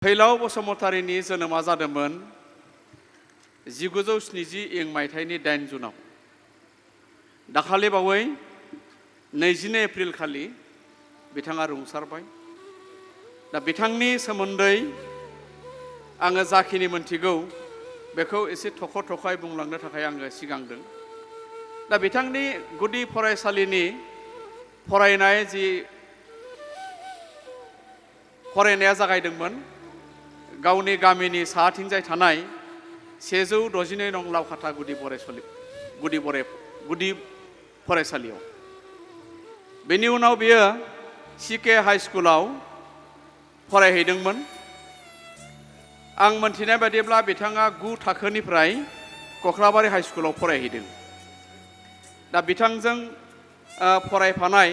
फैलाव बसुमतारीनि जोनोमा जादोंमोन 1970 मायथाइनि 8 जुनाव। दाखालि बावै 22 एप्रिल खालि बिथाङा रुंसारबाय। दा बिथांनि सोमोन्दै आङो जाखिनि मोनथिगौ बेखौ एसे थख'-थख'यै बुंलांनो थाखाय आङो सिगांदों। दा बिथांनि गुदि फरायसालिनि फरायनाया जागायदोंमोन गावनि गामिनि साहाथिंजाय थानाय 162 नं लावखाथा गुदि फरायसालियाव। बेनि उनाव बियो सिके हाइ स्कुलाव फरायहैदोंमोन। आं मोनथिनाय बायदिब्ला बिथाङा 9 थाखोनिफ्राय कख्लाबारि हाइ स्कुलाव फरायहैदों। दा बिथांजों फरायफानाय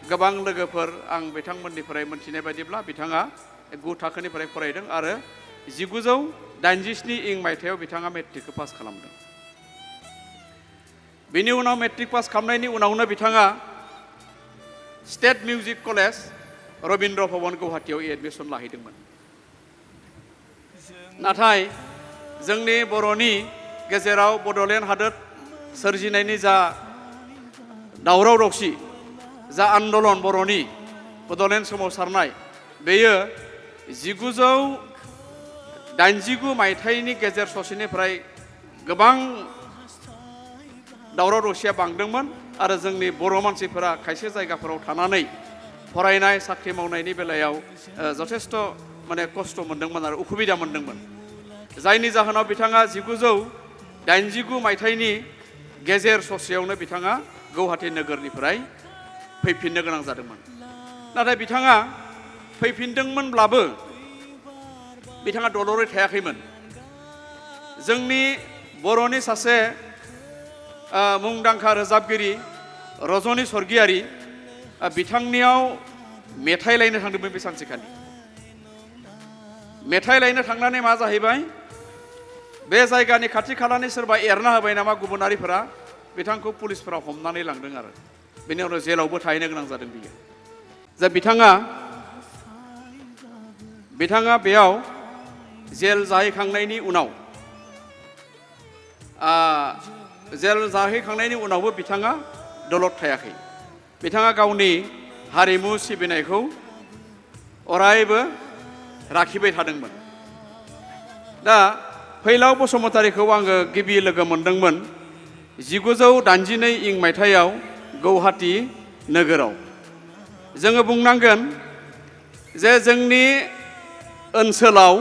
गोबां लोगोफोर आं बिथांमोननिफ्राय मोनथिनाय बायदिब्ला बिथाङा 9 थाखोनिफ्राय फरायदों आरो 1987 मायथाइयाव बिथाङा मेट्रिकखौ पास खालामदों। बेनि उनाव मेट्रिक पास खालामनायनि उनावनो बिथाङा स्टेट मिउजिक कलेज रबीन्द्र भवन गुवाहाटीयाव एडमिसन लाहैदोंमोन। नाथाय जोंनि बर'नि गेजेराव बड'लेण्ड हादोर सोरजिनायनि जा दावराव दावसि, जा आन्दलन बर'नि बड'लेण्ड सोमावसारनाय, बेयो 1989 मायथाइनि गेजेर ससेनिफ्राय गोबां दावराव दावसिया बांदोंमोन आरो जोंनि बर' मानसिफोरा खायसे जायगाफोराव थानानै फरायनाय साख्रि मावनायनि बेलायाव जथेस्थ' खस्थ' मोनदोंमोन आरो उसुबिदा मोनदोंमोन। जायनि जाहोनाव बिथाङा 1989 मायथाइनि गेजेर ससेयावनो बिथाङा गुवाहाटी नोगोरनिफ्राय फैफिननो गोनां जादोंमोन। नाथाय बिथाङा फैफिनदोंमोनब्लाबो बिथाङा दलरै थायाखैमोन। जोंनि बर'नि सासे मुंदांखा रोजाबगिरि रजनी स्वर्गियारी बिथांनियाव मेथाइ लायनो थांदोंमोन बे सानसेखालि। मेथाइ लायनो थांनानै मा जाहैबाय, बे जायगानि खाथि खालानि सोरबा एरना होबाय नामा गुबुनारिफोरा, बिथांखौ पुलिसफोरा हमनानै लांदों आरो बेनि उनाव जेलावबो थाहैनो गोनां जादों बियो। जा बिथाङा बेयाव जेल जाहैखांनायनि उनावबो बिथाङा दलद थायाखै। बिथाङा गावनि हारिमु सिबिनायखौ अरायबो लाखिबाय थादोंमोन। दा फैलाव बसुमतारीखौ आङो गिबि लोगो मोनदोंमोन 1982 मायथाइयाव गुवाहाटी नोगोराव। जोङो बुंनांगोन जे जोंनि ओनसोलाव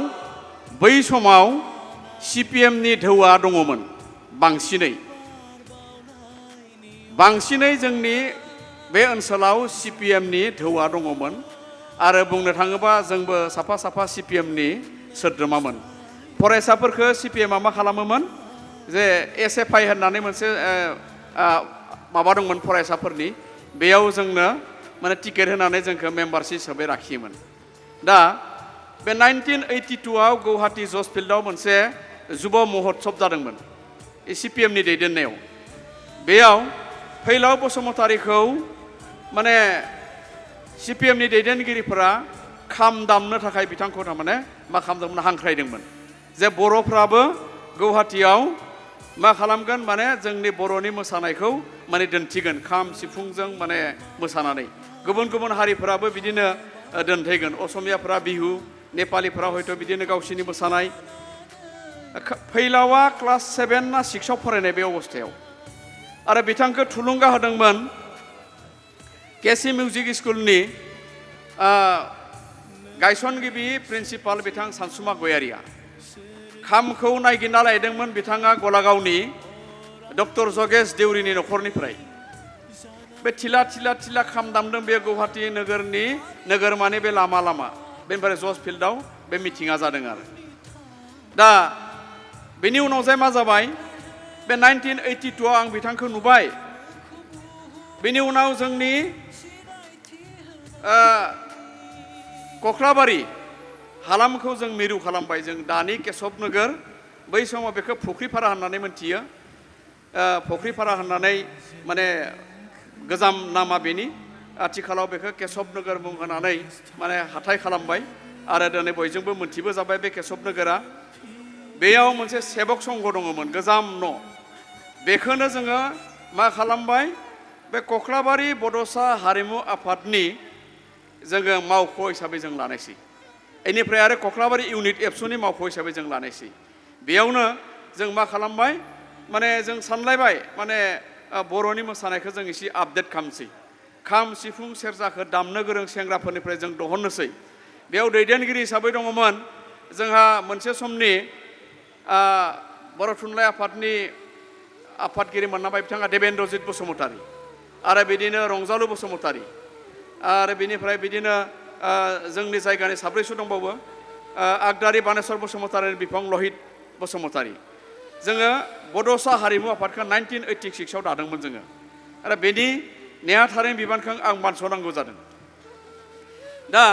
बै समाव CPMनि धौआ दङमोन। बांसिनै जोंनि बे ओनसोलाव CPMनि धौआ दङमोन आरो बुंनो थाङोबा जोंबो साफा CPMनि सोद्रोमामोन। फरायसाफोरखौ CPMआ मा खालामोमोन, जे SFI होननानै मोनसे माबा दंमोन फरायसाफोरनि, बेयाव जोंनो टिकेट होनानै जोंखौ मेम्बारशिप हिसाबै लाखियोमोन। दा बे 1982आव गुवाहाटी जज फिल्डआव मोनसे जुब महोत्सब जादोंमोन CPMनि दैदेननायाव। बेयाव फैलाव बसुमतारीखौ CPMनि दैदेनगिरिफोरा खाम दामनो थाखाय बिथांखौ मा खालामदोंमोन, हांख्रायदोंमोन जे बर'फ्राबो गुवाहाटीयाव मा खालामगोन, जोंनि बर'नि मोसानायखौ दिन्थिगोन खाम सिफुंजों मोसानानै। गुबुन हारिफोराबो बिदिनो दोनथैगोन। असमियाफोरा बिहु, नेपालिफोरा हयथ' बिदिनो गावसिनि मोसानाय। फैलावा क्लास 7 ना 6आव फरायनाय बे अबस्थायाव आरो बिथांखौ थुलुंगा होदोंमोन केसि मिउजिक स्कुलनि गायसनगिरि प्रिन्सिपाल बिथां सानसुमा गयारिया। खामखौ नायगिरना लायदोंमोन बिथाङा गलागावनि डक्टर जगेश देउरिनि न'खरनिफ्राय। बे थिला खाम दामदों बे गुवाहाटी नोगोरमानि बे लामा बेनिफ्राय जज फिल्डआव बे मिटिङा जादों आरो। दा बेनि उनाव मा जाबाय, बे 1982आव आं बिथांखौ नुबाय। बेनि उनाव जोंनि कख्लाबारि हालामखौ जों मिरु खालामबाय। जों दानि केशब नोगोर, बै समाव बेखौ फुख्रिपारा होननानै मोनथियो। फुख्रिपारा होननानै गोजाम नामा बेनि, आथिखालाव बेखौ केशब नोगोर मुं होनानै हाथाय खालामबाय। आरो दिनै बयजोंबो मोनथिबो जाबाय बे केशब नोगोरा बेयाव मोनसे सेबक संघ दङमोन गोजाम न' बेखौनो जोङो मा खालामबाय बे कख्लाबारि बड'सा हारिमु आफादनि जोङो मावख' हिसाबै जों लानायसै बेनिफ्राय आरो कख्लाबारि इउनिट एबसुनि मावख' हिसाबै जों लानायसै बेयावनो जों मा खालामबाय माने जों सानलायबाय माने बर'नि मोसानायखौ जों एसे आपडेट खालामसै खाम सिफुं सेरजाखौ दामनो गोरों सेंग्राफोरनिफ्राय जों दिहुननोसै बेयाव दैदेनगिरि हिसाबै दङमोन जोंहा मोनसे समनि बर' थुनलाइ आफादनि आफादगिरि मोननाय बिथाङा देबेन्द्रजित बसुमतारी आरो बिदिनो रंजालु बसुमतारी आरो बिनिफ्राय बिदिनो जोंनि जायगानि साब्रैसो दंबावो आगदारि बानेश्वर बसुमतारीनि बिफां लहित बसुमतारी जोङो बड'सा हारिमु आफादखौ 1986 आव दादोंमोन जोङो आरो बेनि नेहाथारैनो बिबानखौ आं बानस'नांगौ जादों दा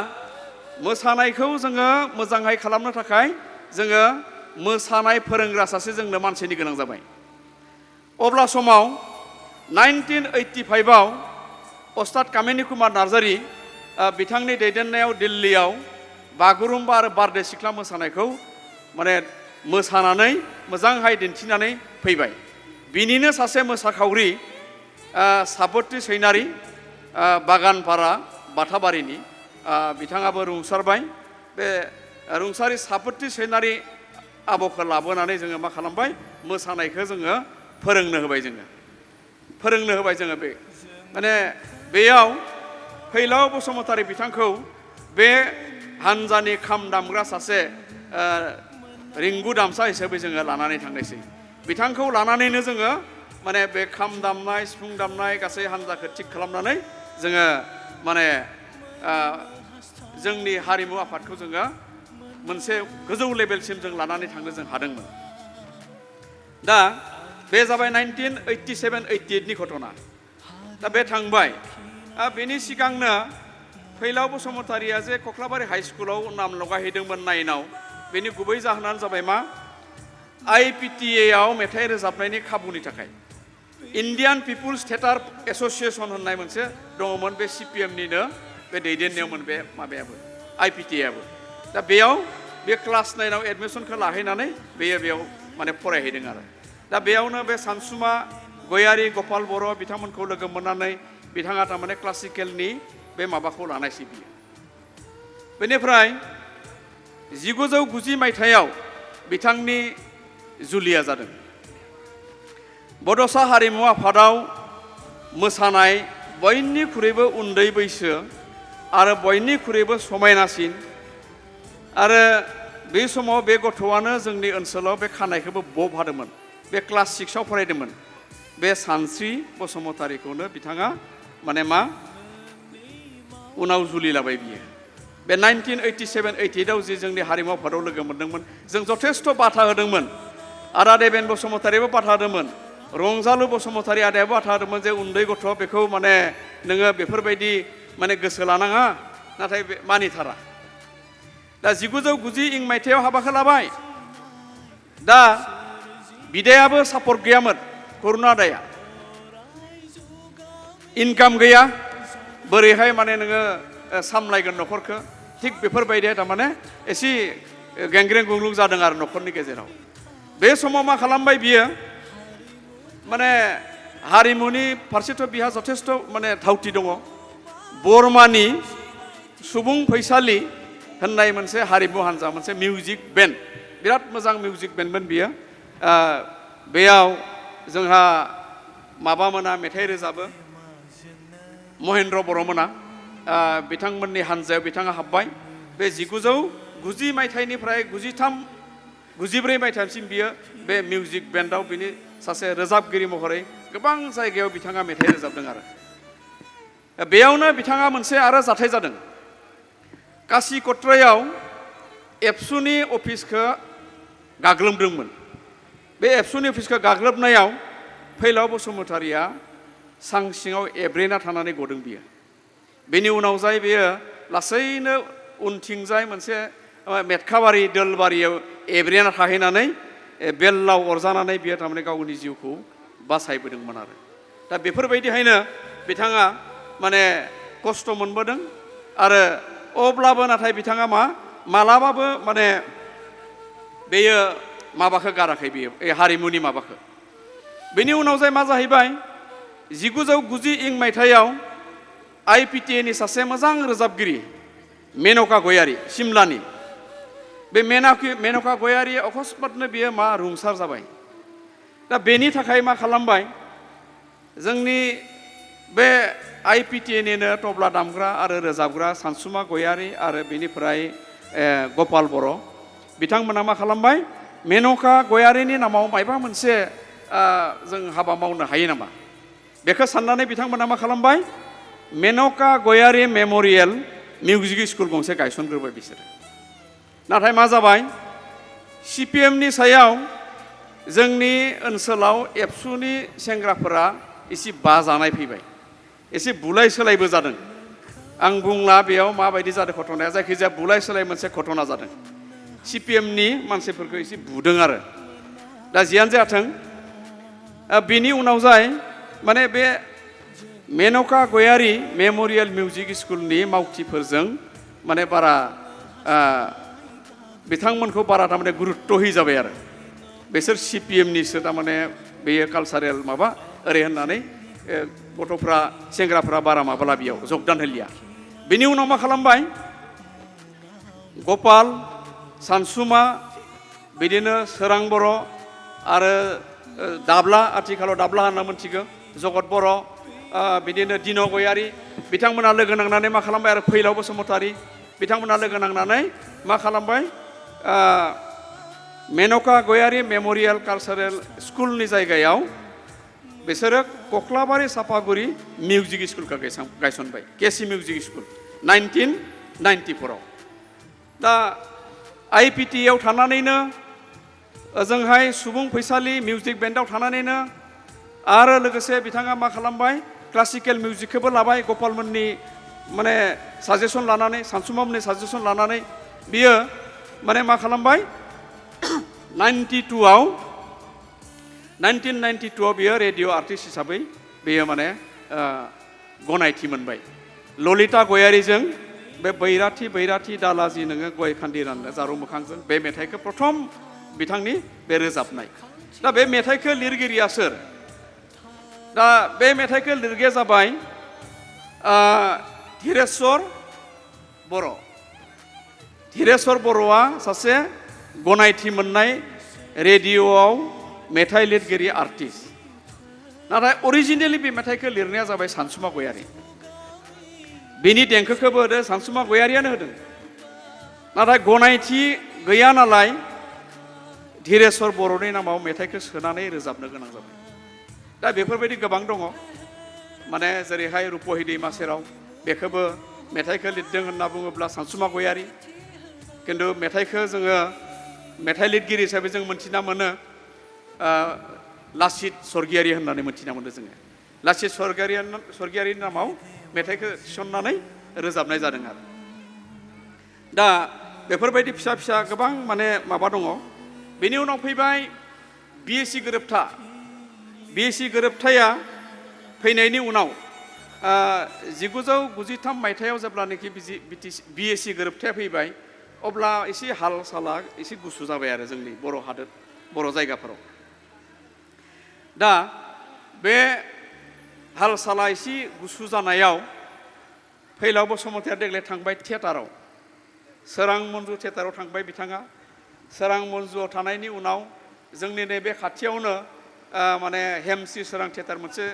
मोसानायखौ जोङो मोजाङै खालामनो थाखाय जोङो मोसानाय फोरोंग्रा सासे जोंनो मानसिनि गोनां जाबाय अब्ला समाव 1985 आव अस्ताद कामिनी कुमार नार्जारी बिथांनि दैदेननायाव दिल्लीयाव बागुरुम्बा आरो बारदै सिख्ला मोसानायखौ माने मोसानानै मोजांहाय दिन्थिनानै फैबाय बिनिनो सासे मोसाखावरि साबत्रि सैनारि बागानपारा बाथाबारिनि बिथाङाबो रुंसारबाय बे रुंसारि साबत्रि सैनारि आब'खौ लाबोनानै जोङो मा खालामबाय मोसानायखौ जोङो फोरोंनो होबाय जोङो बे माने बेयाव फैलाव बसुमतारी बिथांखौ बे हानजानि खाम दामग्रा सासे रिंगु दामसा हिसाबै जोङो लानानै थांनायसै बिथांखौ लानानैनो जोङो माने बे खाम दामनाय सिफुं दामनाय गासै हानजाखौ थिग खालामनानै जोङो माने जोंनि हारिमु आफादखौ जोङो मोनसे गोजौ लेभेलसिम जों लानानै थांनो जों हादोंमोन दा बे जाबाय 1987-88 नि घटना दा बे थांबाय बेनि सिगांनो फैलाव बसुमतारीया जे कख्लाबारि हाइ स्कुलाव नाम लगायहैदोंमोन 9 आव बेनि गुबै जाहोनानो जाबाय मा IPTA आव मेथाइ रोजाबनायनि खाबुनि थाखाय इन्डियान पिपुल्स थिएटार एस'सिएशन होननाय मोनसे दङमोन बे CPM निनो बे दैदेननायावमोन बे माबायाबो IPTA आबो दा बेयाव बे क्लास 9 आव एडमिसनखौ लाहैनानै बेयाव माने फरायहैदों आरो दा बेयावनो बे सानसुमा गयारी गपाल बर' बिथांमोनखौ लोगो मोननानै बिथाङा थारमाने क्लासिकेलनि बे माबाखौ लानायसै बियो बेनिफ्राय 1990 मायथाइयाव बिथांनि जुलिया जादों बड'सा हारिमु आफादाव मोसानाय बयनिख्रुइबो उन्दै बैसो आरो बयनिख्रुइबो समायनासिन आरो बे समाव बे गथ'आनो जोंनि ओनसोलाव बे खानायखौबो बब हादोंमोन बे क्लास 6 आव फरायदोंमोन बे सानस्रि बसुमतारीखौनो बिथाङा माने मा उनाव जुलि लाबाय बियो बे 1987-88 आव जे जोंनि हारिमु आफादाव लोगो मोनदोंमोन जों जथेस्थ' बाथा होदोंमोन आदा देबेन बसुमतारीबो बाथा होदोंमोन रंजालु बसुमतारी आदायाबो बाथा होदोंमोन जे उन्दै गथ' बेखौ माने नोङो बेफोरबायदि माने गोसो लानाङा नाथाय मानिथारा दा 1990 मायथाइयाव हाबाखौ लाबाय दा बिदायाबो सापर्ट गैयामोन करुणा आदाया इनकाम गैया बोरैहाय माने नोङो सामलायगोन न'खरखौ थिग बेफोरबायदिया थारमाने एसे गेंग्रें गुंग्रुं जादों आरो न'खरनि गेजेराव बे समाव मा खालामबाय बियो माने हारिमुनि फारसेथ' बिहा जथेस्थ' माने धाउथि दङ बरमानि सुबुं फैसालि होननाय मोनसे हारिमु हान्जा मोनसे मिउजिक बेन्ड बिराद मोजां मिउजिक बेन्डमोन बियो बेयाव जोंहा माबामोना मेथाइ रोजाबो महेन्द्र बर'मोना बिथांमोननि हान्जायाव बिथाङा हाबबाय बे 1990 मायथाइनिफ्राय 93-94 मायथाइसिम बियो बे मिउजिक बेन्डआव बिनि सासे रोजाबगिरि महरै गोबां जायगायाव बिथाङा मेथाइ रोजाबदों आरो बेयावनो बिथाङा मोनसे आरो जाथाय जादों कासि कट्रायाव एबसुनि अफिसखौ गाग्लोबदोंमोन बे एबसुनि अफिसखौ गाग्लोबनायाव फैलाव बसुमतारीया सां सिङाव एब्रेना थानानै गदों बियो बेनि उनाव जाय बेयो लासैनो उनथिंजाय मोनसे मेटखाबारि दोलबारियाव एब्रेना थाहैनानै बेल्लाव अरजानानै बियो थारमाने गावनि जिउखौ बासायबोदोंमोन आरो दा बेफोरबायदिहायनो बिथाङा माने खस्थ' मोनबोदों आरो अब्लाबो नाथाय बिथाङा मा मालाबाबो माने बेयो माबाखौ गाराखै बेयो हारिमुनि माबाखौ बेनि उनाव जाय मा जाहैबाय 1990 मायथाइयाव IPTAनि सासे मोजां रोजाबगिरि मेनका गयारी सिमलानि बे मेनका गयारी अकस्मातनो बियो मा रुंसार जाबाय दा बेनि थाखाय मा खालामबाय जोंनि बे IPTAनिनो तबला दामग्रा आरो रोजाबग्रा सानसुमा गयारी आरो बेनिफ्राय गपाल बर' बिथांमोना मा खालामबाय मेनका गयारीनि नामाव मायबा मोनसे जों हाबा मावनो हायो नामा बेखौ साननानै बिथांमोना मा खालामबाय मेनका गयारी मेम'रियेल मिउजिक स्कुल गंसे गायसनग्रोबाय बिसोरो नाथाय मा जाबाय CPMनि सायाव जोंनि ओनसोलाव एबसुनि सेंग्राफोरा एसे बाजानाय फैबाय एसे बुलाय सोलायबो जादों आं बुंला बेयाव माबायदि जादों घटनाया जायखिजाया बुलाय सोलाय मोनसे घटना जादों CPMनि मानसिफोरखौ एसे बुदों आरो दा जियानो जाथों बिनि उनाव जाय माने बे मेनका गयारी मेम'रियेल मिउजिक स्कुलनि मावथिफोरजों माने बारा बिथांमोनखौ बारा थारमाने गुरुत्त' होयि जाबाय आरो बिसोर CPMनिसो थारमाने बेयो कालसारेल माबा ओरै होननानै गथ'फ्रा सेंग्राफ्रा बारा माबाला बेयाव जगदान होलिया बेनि उनाव मा खालामबाय गपाल सानसुमा बिदिनो सोरां बर' आरो दाब्ला आथिखालाव दाब्ला होनना मोनथिगौ जगत बर' बिदिनो दिन गयारी बिथांमोना लोगो नांनानै मा खालामबाय आरो फैलाव बसुमतारी बिथांमोना लोगो नांनानै मा खालामबाय मेनका गयारी मेम'रियेल कालसारेल स्कुलनि जायगायाव बिसोरो कख्लाबारि सापागुरि मिउजिक स्कुलखौ गायसनबाय केसि मिउजिक स्कुल 1994 दा IPTAयाव थानानैनो ओजोंहाय सुबुं फैसालि मिउजिक बेन्डआव थानानैनो आरो लोगोसे बिथाङा मा खालामबाय क्लासिकेल मिउजिकखौबो लाबाय गपालमोननि माने साजेसन लानानै सानसुमामोननि साजेसन लानानै बियो माने मा खालामबाय 1992 आव बियो रेडिअ आर्टिस्ट हिसाबै बियो माने गनायथि मोनबाय ललिता गयारीजों बे बैराथि बैराथि दालाजि नोङो गय खान्दि राननो जारौ मोखांजों बे मेथाइखौ प्रथम बिथांनि बे रोजाबनाय दा बे मेथाइखौ लिरगिरिया सोर दा बे मेथाइखौ लिरगिरिया जाबाय धीरेश्वर बर' धीरेश्वर बर'आ सासे गनायथि मोननाय रेडिअआव मेथाइ लिरगिरि आर्टिस्ट नाथाय अरिजिनेलि बे मेथाइखौ लिरनाया जाबाय सानसुमा गयारी बिनि देंखोखौबो होदो सानसुमा गयारीयानो होदों नाथाय गनायथि गैया नालाय धीरेश्वर बर'नि नामाव मेथाइखौ सोनानै रोजाबनो गोनां जाबाय दा बेफोरबायदि गोबां दङ माने जेरैहाय रुपहि दैमा सेराव बेखौबो मेथाइखौ लिरदों होनना बुङोब्ला सानसुमा गयारी खिन्थु मेथाइखौ जोङो मेथाइ लिरगिरि हिसाबै जों मोनथिना मोनो लासित स्वर्गियारी होननानै मोनथिना मोनो जोङो लासित स्वर्गियारिनि नामाव मेथाइखौ थिसननानै रोजाबनाय जादों आरो दा बेफोरबायदि फिसा फिसा गोबां माने माबा दङ बेनि उनाव फैबाय BSc गोरोबथा BSc गोरोबथाया फैनायनि उनाव 1993 मायथाइयाव जेब्लानाखि BSc गोरोबथाया फैबाय अब्ला एसे हाल साला एसे गुसु जाबाय आरो जोंनि बर' हादोर बर' जायगाफोराव दा बे हाल साला एसे गुसु जानायाव फैलाव बसुमतारीया देग्लाय थांबाय थिएटाराव सोरां मन्जु थिएटाराव थांबाय बिथाङा सोरां मन्जुआव थानायनि उनाव जोंनि नैबे खाथियावनो माने हेमसि सोरां थिएटार मोनसे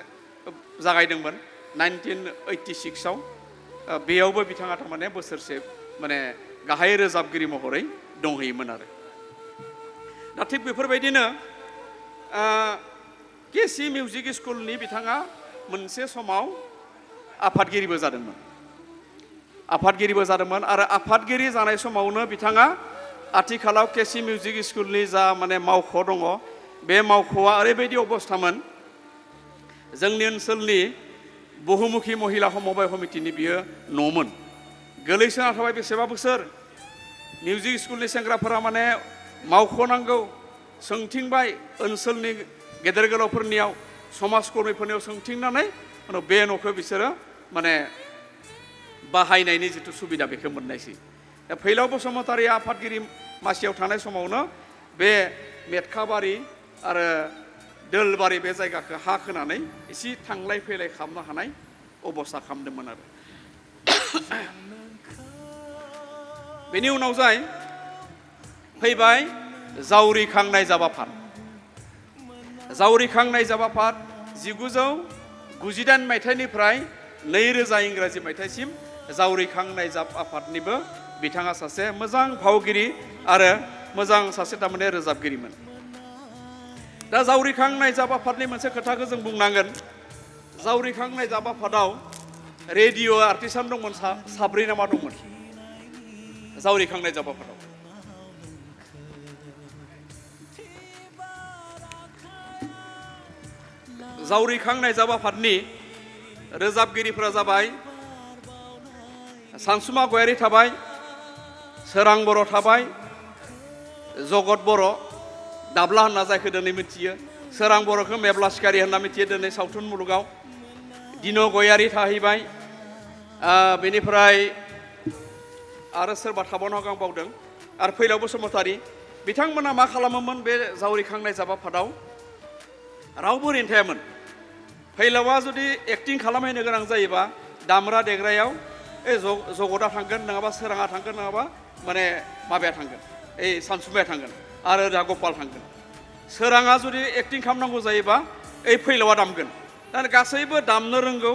जागायदोंमोन 1986 आव बेयावबो बिथाङा थारमाने बोसोरसे माने गाहाय रोजाबगिरि महरै दंहैयोमोन आरो दा थिग बेफोरबायदिनो केसि मिउजिक स्कुलनि बिथाङा मोनसे समाव आफादगिरिबो जादोंमोन आरो आफादगिरि जानाय समावनो बिथाङा आथिखालाव केसि मिउजिक स्कुलनि जा माने मावख' दङ बे मावख'आ ओरैबायदि अबस्थामोन जोंनि ओनसोलनि बहुमुखी महिला समबाय समितिनि बियो न'मोन गोलैसोना थाबाय बेसेबा बोसोर मिउजिक स्कुलनि सेंग्राफोरा माने मावख' नांगौ सोंथिंबाय ओनसोलनि गेदेर गोलावफोरनियाव समाज कर्मिफोरनियाव सोंथिंनानै बे न'खौ बिसोरो माने बाहायनायनि जिथु सुबिदा बेखौ मोननायसै फैलाव बसुमतारी आफादगिरि मासियाव थानाय समावनो बे मेटखाबारि आरो दोलबारि बे जायगाखौ हा खोनानै एसे थांलाय फैलाय खालामनो हानाय अबस्था खालामदोंमोन आरो बेनि उनाव जाय फैबाय जावरिखांनाय जाबाफाद जावरिखांनाय जाबाफाद 1998 मायथाइनिफ्राय 2000 इंराजि मायथाइसिम जावरिखांनाय जाबाफादनिबो बिथाङा सासे मोजां फावगिरि आरो मोजां सासे थारमाने रोजाबगिरिमोन दा जावरिखांनाय जाबाफादनि मोनसे खोथाखौ जों बुंनांगोन जावरिखांनाय जाबाफादाव रेडिअ आर्टिस्टानो दंमोन साब्रै नामा दंमोन जावरिखांनाय जाबाफादाव जावरिखांनाय जाबाफादनि रोजाबगिरिफोरा जाबाय सानसुमा गयारी थाबाय सोरां बर' थाबाय जगत बर' दाब्ला होनना जायखौ दिनै मिथियो सोरां बर'खौ मेब्ला सिखारि होनना मिथियो दिनै सावथुन मुलुगाव दिनो गयारी थाहैबाय बेनिफ्राय आरो सोरबा थाबावनांगौ आं बावदों आरो फैलाव बसुमतारी बिथांमोना मा खालामोमोन बे जावरिखांनाय जाबाफादाव रावबो ओरैनो थायामोन फैलावा जुदि एक्टिं खालामहैनो गोनां जायोबा दामग्रा देग्रायाव जगतआ थांगोन नङाबा सोराङा थांगोन नङाबा माने माबाया थांगोन सानसुमाया थांगोन आरो दा गपाल थांगोन सोराङा जुदि एक्टिं खालामनांगौ जायोबा फैलावा दामगोन दा गासैबो दामनो रोंगौ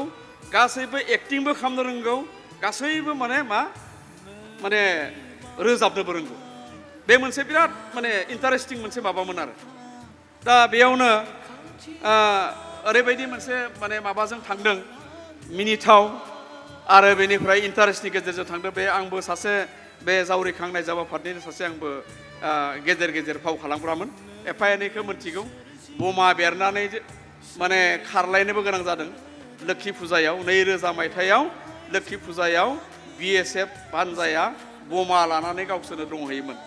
गासैबो एक्टिंबो खालामनो रोंगौ गासैबो माने रोजाबनोबो रोंगौ बे मोनसे बिराद माने इन्टारेस्टिं मोनसे माबामोन आरो दा बेयावनो ओरैबायदि मोनसे माने माबाजों थांदों मिनिथाव आरो बेनिफ्राय इन्टारेस्टनि गेजेरजों थांदों बे आंबो सासे बे जावरिखांनाय जाबाफादनि सासे आंबो गेजेर गेजेर फाव खालामग्रामोन एफा एनैखौ मोनथिगौ बमा बेरनानै माने खारलायनोबो गोनां जादों लोक्षि फुजायाव 2000 मायथाइयाव लोक्षि फुजायाव BSF हानजाया बमा लानानै गावसोरनो दंहैयोमोन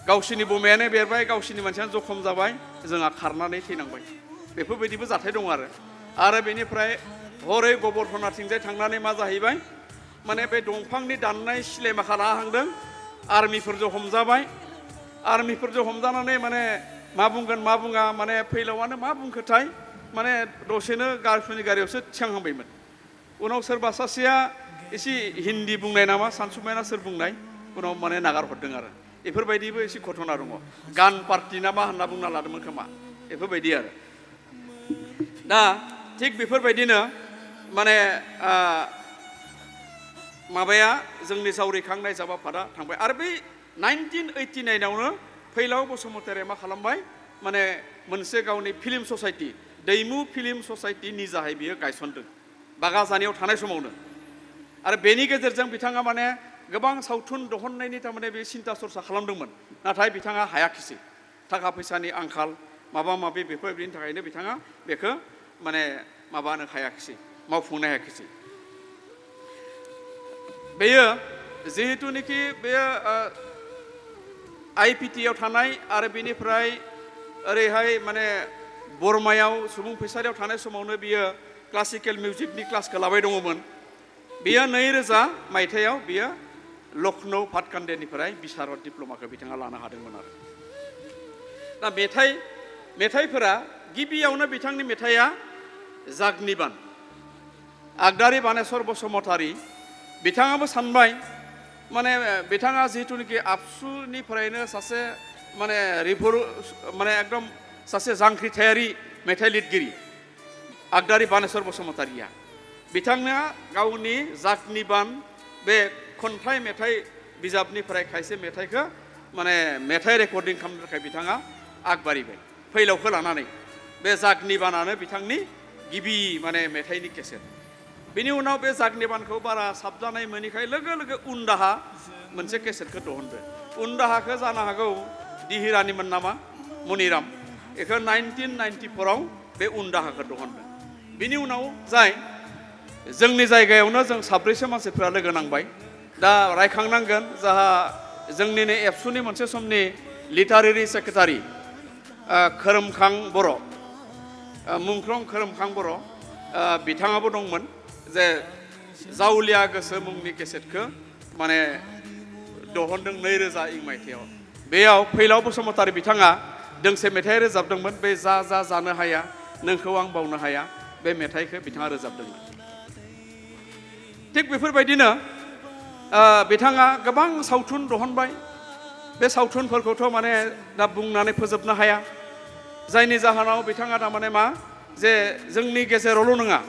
गावसिनि बमायानो बेरबाय गावसिनि मानसियानो जखम जाबाय जोंहा खारनानै थैनांबाय बेफोरबायदिबो जाथाय दं आरो बेनिफ्राय हरै गबर्धनाथिंजाय थांनानै मा जाहैबाय माने बे दंफांनि दाननाय सिलाय माखा लाहांदों आर्मिफोरजों हमजाबाय आर्मिफोरजों हमजानानै माने मा बुंगोन मा बुङा माने फैलावानो मा बुंखोथाय माने दसेनो गार्लफ्रेन्डनि गारियावसो थिखांहांबायमोन उनाव सोरबा सासेया एसे हिन्दी बुंनाय नामा सानसुमाया सोर बुंनाय उनाव माने नागार हरदों आरो बेफोरबायदिबो एसे घटना दङ गान पार्टि ना मा होनना बुंना लादोंमोन खोमा बेफोरबायदि आरो दा थिग बेफोरबायदिनो माने माबाया जोंनि जावरिखांनाय जाबाफादा थांबाय आरो बै 1989आवनो फैलाव बसुमतारीया मा खालामबाय माने मोनसे गावनि फिल्म ससाइटि दैमु फिल्म ससाइटि निजाहै बियो गायसनदों बागाजानियाव थानाय समावनो आरो बेनि गेजेरजों बिथाङा माने गोबां सावथुन दिहुननायनि थारमाने बे सिन्था सरसा खालामदोंमोन नाथाय बिथाङा हायाखिसै थाखा फैसानि आंखाल माबा माबि बेफोरबायदिनि थाखायनो बिथाङा बेखौ माने माबानो हायाखिसै मावफुंनो हायाखिसै बेयो जिहेतुनिखि बेयो IPT आव थानाय आरो बेनिफ्राय ओरैहाय माने बर्मायाव सुबुं फैसालियाव थानाय समावनो बियो क्लासिकेल मिउजिकनि क्लासखौ लाबाय दङमोन बियो 2000 मायथाइयाव बियो लखनौ भाटकान्डेनिफ्राय बिशारद डिप्ल'माखौ बिथाङा लानो हादोंमोन आरो दा मेथाइफोरा गिबियावनो बिथांनि मेथाइया जागनिबान आगदारि बानेश्वर बसुमतारी बिथाङाबो सानबाय माने बिथाङा जिहेतुनिखि आबसुनिफ्रायनो सासे माने माने एकदम सासे जांख्रिथायारि मेथाइ लिरगिरि आगदारि बानेश्वर बसुमतारीया बिथाङा गावनि जागनिबान बे खन्थाइ मेथाइ बिजाबनिफ्राय खायसे मेथाइखौ माने मेथाइ रेकर्डिं खालामनो थाखाय बिथाङा आगबारिबाय फैलावखौ लानानै बे जागनिबानानो बिथांनि गिबि माने मेथाइनि केसेट बेनि उनाव बे जागनिबानखौ बारा साबजानाय मोनैखाय लोगो लोगो उनदाहा मोनसे केसेटखौ दिहुनदो उनदाहाखौ जानो हागौ दिहिरानिमोन नामा मनिराम बेखौ 1994आव बे उनदाहाखौ दिहुनदो बेनि उनाव जाय जोंनि जायगायावनो जों साब्रैसो मानसिफ्रा लोगो नांबाय दा रायखांनांगोन जाहा जोंनिनो एबसुनि मोनसे समनि लिटारेरि सेक्रेटारि खोरोमखां बर' मुंख्लं खोरोमखां बर' बिथाङाबो दंमोन जे जावलिया गोसो मुंनि केसेटखौ माने दिहुनदों 2000 इं मायथाइयाव बेयाव फैलाव बसुमतारी बिथाङा दोंसे मेथाइ रोजाबदोंमोन बे जा जा जानो हाया नोंखौ आं बावनो हाया बे मेथाइखौ बिथाङा रोजाबदोंमोन थिग बेफोरबायदिनो बिथाङा गोबां सावथुन दिहुनबाय बे सावथुनफोरखौथ' माने दा बुंनानै फोजोबनो हाया जायनि जाहोनाव बिथाङा थारमाने मा जे जोंनि गेजेरावल' नङा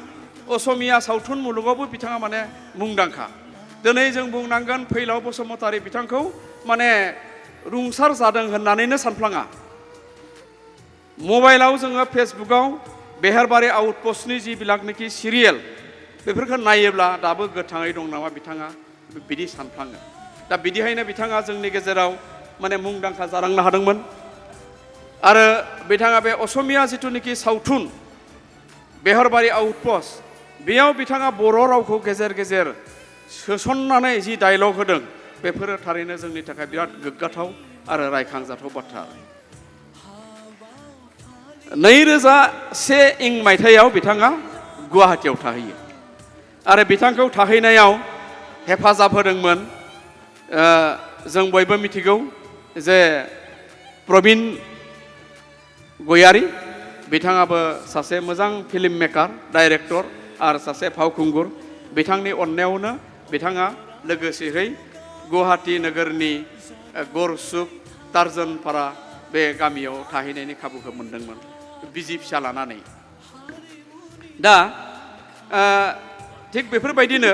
असमिया सावथुन मुलुगावबो बिथाङा माने मुंदांखा दिनै जों बुंनांगोन फैलाव बसुमतारी बिथांखौ माने रुंसार जादों होननानैनो सानफ्लाङा मबाइलाव जोङो फेसबुकाव बेहेरबारि आउटपस्टनि जि बिलागनिखि सिरियेल बेफोरखौ नायोब्ला दाबो गोथाङै दं नामा बिथाङा बिदि सानफ्लाङो दा बिदिहायनो बिथाङा जोंनि गेजेराव माने मुंदांखा जालांनो हादोंमोन आरो बिथाङा बे असमिया जिथुनिखि सावथुन बेहरबारि आउटपस्ट बेयाव बिथाङा बर' रावखौ गेजेर गेजेर सोसननानै जि डायलग होदों बेफोरो थारैनो जोंनि थाखाय बिराद गोग्गाथाव आरो रायखांजाथाव बाथ्रा 2001 इं मायथाइयाव बिथाङा गुवाहाटीयाव थाहैयो आरो बिथांखौ थाहैनायाव हेफाजाब होदोंमोन जों बयबो मिथिगौ जे प्रबिन गयारी बिथाङाबो सासे मोजां फिल्म मेकार डाइरेक्टर आरो सासे फावखुंगुर बिथांनि अननायावनो बिथाङा लोगोसेयै गुवाहाटी नोगोरनि गरसुक टार्जनपारा बे गामियाव थाहैनायनि खाबुखौ मोनदोंमोन बिसि फिसा लानानै दा थिग बेफोरबायदिनो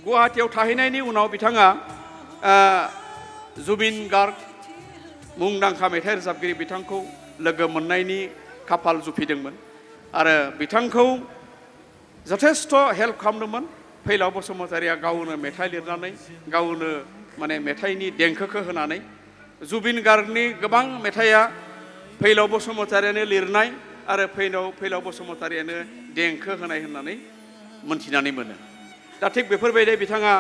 गुवाहाटीयाव थाहैनायनि उनाव बिथाङा जुबिन गार्ग मुंदांखा मेथाइ रोजाबगिरि बिथांखौ लोगो मोननायनि खाफाल जुफिदोंमोन आरो बिथांखौ जथेस्थ' हेल्प खालामदोंमोन फैलाव बसुमतारीया गावनो मेथाइ लिरनानै गावनो माने मेथाइनि देंखोखौ होनानै जुबिन गार्गनि गोबां मेथाइया फैलाव बसुमतारीयानो लिरनाय आरो फैलाव बसुमतारीयानो देंखो होनाय होननानै मोनथिनानै मोनो दा थिग बेफोरबायदि बिथाङा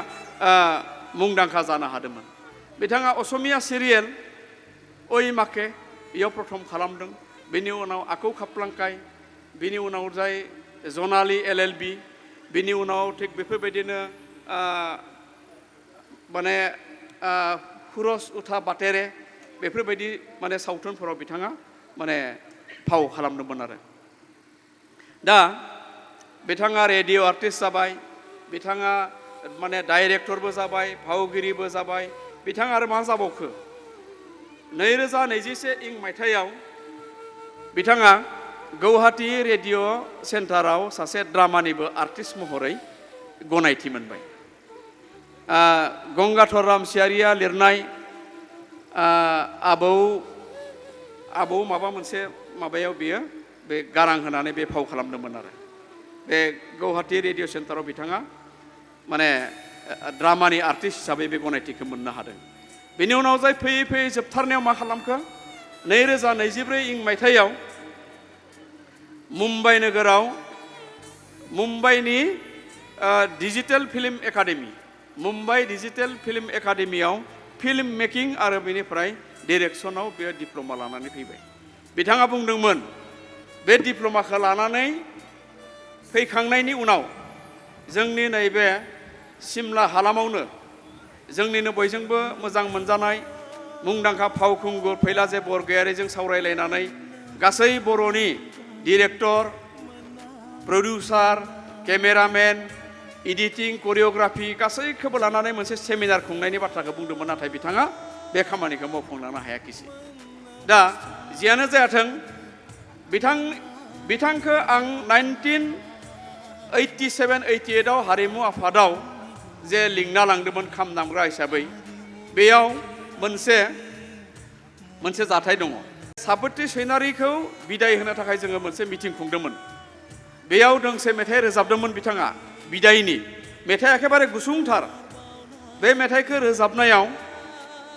मुंदांखा जानो हादोंमोन बिथाङा असमिया सिरियेल ओइ माके बेयाव प्रथम खालामदों बेनि उनाव आकौ खाप्लांकाय बेनि उनाव जाय जनालि LLB बेनि उनाव थिग बेफोरबायदिनो माने हुरस उथा बातेरे बेफोरबायदि माने सावथुनफोराव बिथाङा माने फाव खालामदोंमोन आरो दा बिथाङा रेडिअ आर्टिस्ट जाबाय बिथाङा माने डाइरेक्टरबो जाबाय फावगिरिबो जाबाय बिथाङा आरो मा जाबावखो 2021 इं मायथाइयाव बिथाङा गुवाहाटी रेडिअ सेन्टाराव सासे ड्रामानिबो आर्टिस्ट महरै गनायथि मोनबाय गंगाधर रामसियारिया लिरनाय आबौ माबा मोनसे माबायाव बियो बे गारां होनानै बे फाव खालामदोंमोन आरो बे गुवाहाटी रेडिअ सेन्टाराव बिथाङा माने ड्रामानि आर्टिस्ट हिसाबै बे गनायथिखौ मोननो हादों बेनि उनाव जाय फैयै फैयै जोबथारनायाव मा खालामखो 2024 इं मायथाइयाव मुम्बाइ नोगोराव मुम्बाइनि digital film academy Mumbai digital film एकाडेमियाव फिल्म मेकिं आरो बेनिफ्राय डिरेक्सनाव बे डिप्ल'मा लानानै फैबाय बिथाङा बुंदोंमोन बे डिप्ल'माखौ लानानै फैखांनायनि उनाव जोंनि नैबे सिमला हालामावनो जोंनिनो बयजोंबो मोजां मोनजानाय मुंदांखा फावखुंगुर फैलाजे बरगयारीजों सावरायलायनानै गासै बर'नि director producer cameramen editing choreography गासैखौबो लानानै मोनसे सेमिनार खुंनायनि बाथ्राखौ बुंदोंमोन नाथाय बिथाङा बे खामानिखौ मावफुंलांनो हायाखिसै दा जियानो जायाथों बिथांखौ आं 1987-88 आव हारिमु आफादाव जे लिंना लांदोंमोन खाम दामग्रा हिसाबै बेयाव मोनसे जाथाय दङ साबोत्रि सैनारिखौ बिदाय होनो थाखाय जोङो मोनसे मिटिं खुंदोंमोन बेयाव दोंसे मेथाइ रोजाबदोंमोन बिथाङा बिदायनि मेथाइ एखेबारे गुसुंथार बे मेथाइखौ रोजाबनायाव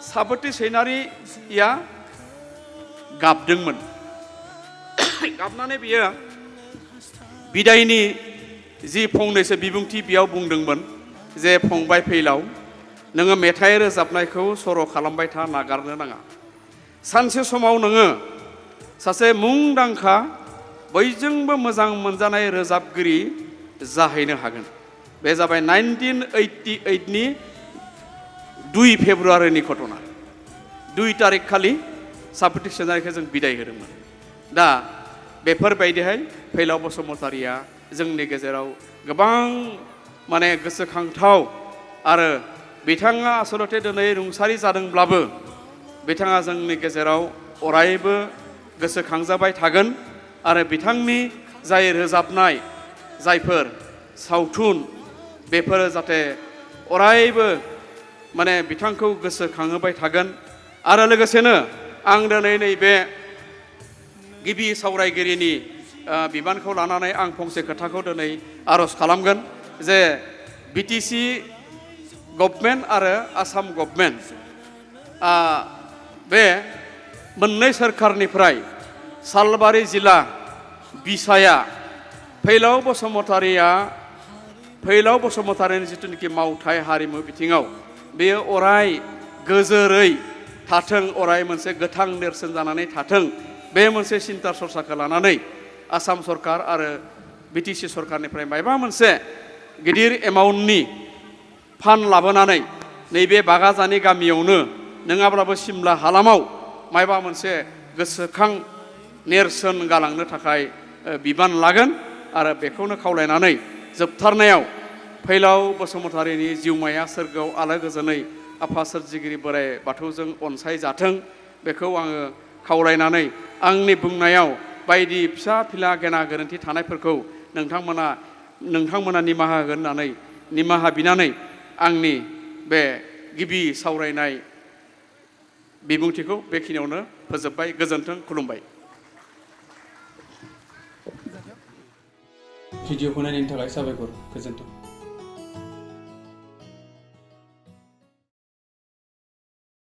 साबोत्रि सैनारिया गाबदोंमोन गाबनानै बियो बिदायनि जि फंनैसो बिबुंथि बेयाव बुंदोंमोन जे फंबाय फैलाव नोङो मेथाइ रोजाबनायखौ सर' खालामबाय था नागारनो नाङा सानसे समाव नोङो सासे मुंदांखा बयजोंबो मोजां मोनजानाय रोजाबगिरि जाहैनो हागोन बे जाबाय 1988 नि 2 फेब्रुवारिनि घटना 2 तारिख खालि साब पेटिशनारखौ जों बिदाय होदोंमोन दा बेफोरबायदिहाय फैलाव बसुमतारिया जोंनि गेजेराव गोबां माने गोसोखांथाव आरो बिथाङा आसलते दिनै रुंसारि जादोंब्लाबो बिथाङा जोंनि गेजेराव अरायबो गोसोखांजाबाय थागोन आरो बिथांनि जाय रोजाबनाय जायफोर सावथुन बेफोरो जाहाथे अरायबो माने बिथांखौ गोसोखांहोबाय थागोन आरो लोगोसेनो आं दिनै नैबे गिबि सावरायगिरिनि बिबानखौ लानानै आं फंसे खोथाखौ दिनै आर'ज खालामगोन जे बिटिसि गभर्नमेन्ट आरो आसाम गभर्नमेन्ट बे मोननै सोरखारनिफ्राय सालबारि जिल्ला बिसाया फैलाव बसुमतारिनि जिथुनिखि मावथाय हारिमु बिथिङाव बेयो अराय गोजोरै थाथों अराय मोनसे गोथां नेरसोन जानानै थाथों बे मोनसे सिन्ता सरसाखौ लानानै आसाम सरकार आरो बिटिसि सरकारनिफ्राय मायबा मोनसे गिदिर एमाउन्टनि फान्ड लाबोनानै नैबे बागाजानि गामियावनो नङाब्लाबो सिमला हालामाव मायबा मोनसे गोसोखां नेरसोन गालांनो थाखाय बिबान लागोन आरो बेखौनो खावलायनानै जोबथारनायाव फैलाव बसुमतारिनि जिउमाया सोरगोआव आलो गोजोनै आफा सोरजिगिरि बोराइ बाथौजों अनसायजाथों बेखौ आङो खावलायनानै आंनि बुंनायाव बायदि फिसा फिला गेना गोरोन्थि थानायफोरखौ नोंथांमोना निमाहा होगोन होननानै निमाहा बिनानै आंनि बे गिबि सावरायनाय बिबुंथिखौ बेखिनियावनो फोजोबबाय गोजोन्थों खुलुमबाय भिडिअखौ नायनायनि थाखाय साबायखर गोजोन्थों।